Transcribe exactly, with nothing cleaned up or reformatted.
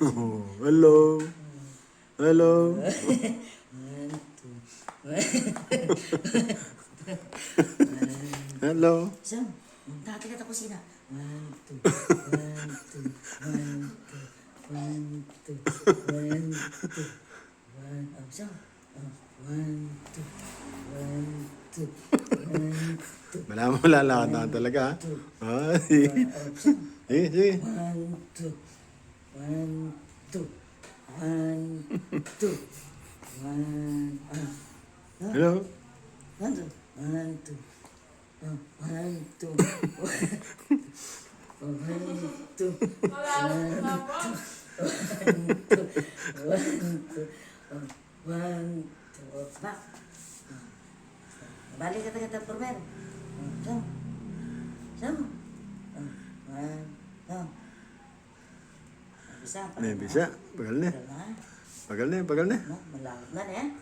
Oh, hello. Hello. One, two. Hello. Sam, tataga ta kusina. One, two. One, two. One, two. One, two. One, two. One, oh, Sam. Oh, one, two. One, two. One, two. Wala mo, wala, lakad na talaga, ha? Two. Ah, sige. One, oh, Sam. Sige, sige. One, two. One, two. One, two. One, ah. Hello? One, two. One, two. Ah, one, two. One, two. One, two. One, two. One, two. Oh, one, two. Oh, ba. Ah. Balik kata-kata permen. Ah, Sam. Sam. Ah, one, two. Bisa, bisa. Pagal ne. Pagal ne. Pagal ne, pagal ne. Malaut na, eh.